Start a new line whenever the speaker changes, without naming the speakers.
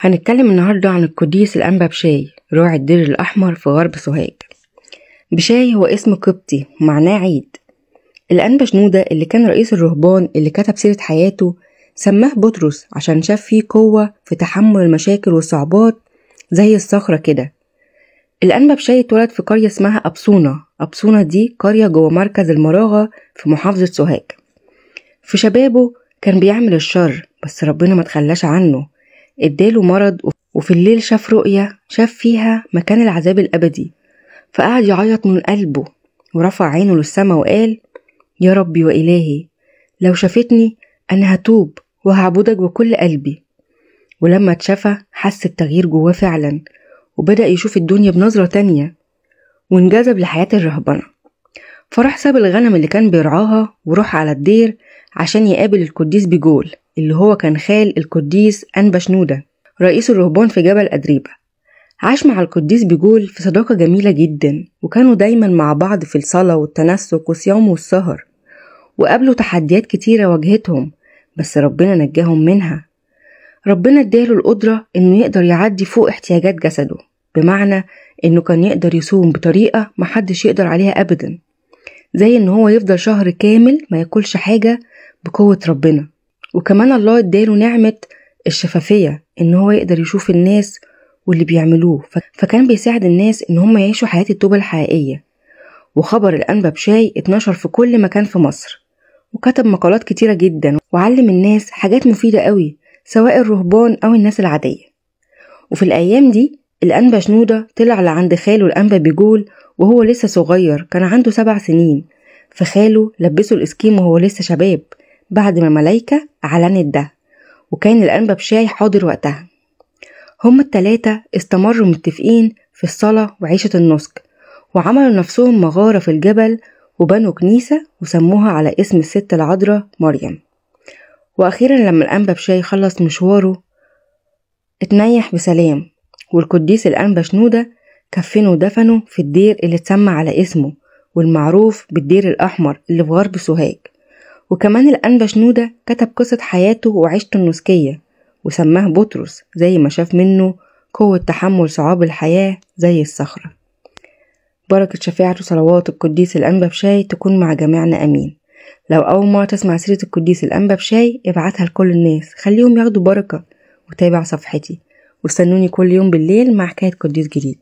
هنتكلم النهاردة عن القديس الأنبا بشاي راعي الدير الأحمر في غرب سوهاج. بشاي هو اسم قبطي ومعناه عيد. الأنبا شنودة اللي كان رئيس الرهبان اللي كتب سيرة حياته سماه بطرس عشان شاف فيه قوة في تحمل المشاكل والصعوبات زي الصخرة كده. الأنبا بشاي اتولد في قرية اسمها أبصونة. أبصونة دي قرية جوه مركز المراغة في محافظة سوهاج. في شبابه كان بيعمل الشر، بس ربنا ما تخلاش عنه، اداله مرض، وفي الليل شاف رؤية شاف فيها مكان العذاب الأبدي، فقعد يعيط من قلبه ورفع عينه للسما وقال: يا ربي وإلهي، لو شافتني أنا هتوب وهعبدك بكل قلبي. ولما اتشفى حس بتغيير جواه فعلا، وبدأ يشوف الدنيا بنظرة تانية، وانجذب لحياة الرهبنة. فراح ساب الغنم اللي كان بيرعاها وروح على الدير عشان يقابل القديس بيجول اللي هو كان خال القديس أنبا شنودة رئيس الرهبان في جبل أدريبة. عاش مع القديس بيجول في صداقة جميلة جدا، وكانوا دايما مع بعض في الصلاة والتنسك والصيام والسهر، وقابلوا تحديات كتيرة واجهتهم، بس ربنا نجاهم منها. ربنا اداله القدرة انه يقدر يعدي فوق احتياجات جسده، بمعنى انه كان يقدر يصوم بطريقة محدش يقدر عليها ابدا، زي ان هو يفضل شهر كامل ما ياكلش حاجة بقوة ربنا. وكمان الله اداله نعمة الشفافية، ان هو يقدر يشوف الناس واللي بيعملوه، فكان بيساعد الناس ان هم يعيشوا حياة التوبة الحقيقية. وخبر الأنبا بشاي اتنشر في كل مكان في مصر، وكتب مقالات كتيرة جدا، وعلم الناس حاجات مفيدة قوي سواء الرهبان أو الناس العادية. وفي الأيام دي الأنبا شنودة طلع لعند خاله الأنبا بيجول وهو لسه صغير، كان عنده 7 سنين، فخاله لبسه الإسكيم وهو لسه شباب بعد ما ملايكة أعلنت ده، وكان الأنبا بشاي حاضر وقتها. هما التلاتة استمروا متفقين في الصلاة وعيشة النسك، وعملوا نفسهم مغارة في الجبل وبنوا كنيسة وسموها على اسم الست العذراء مريم. وأخيرا لما الأنبا بشاي خلص مشواره اتنيح بسلام، والقديس الأنبا شنودة كفنه ودفنه في الدير اللي اتسمى على اسمه والمعروف بالدير الأحمر اللي في غرب سوهاج. وكمان الأنبا شنودة كتب قصة حياته وعيشته النسكية وسماه بطرس زي ما شاف منه قوة تحمل صعاب الحياة زي الصخرة. بركة شفاعة وصلوات القديس الأنبا بشاي تكون مع جميعنا، أمين. لو أول مرة تسمع سيرة القديس الأنبا بشاي ابعتها لكل الناس، خليهم ياخدوا بركة، وتابع صفحتي واستنوني كل يوم بالليل مع حكاية قديس جديد.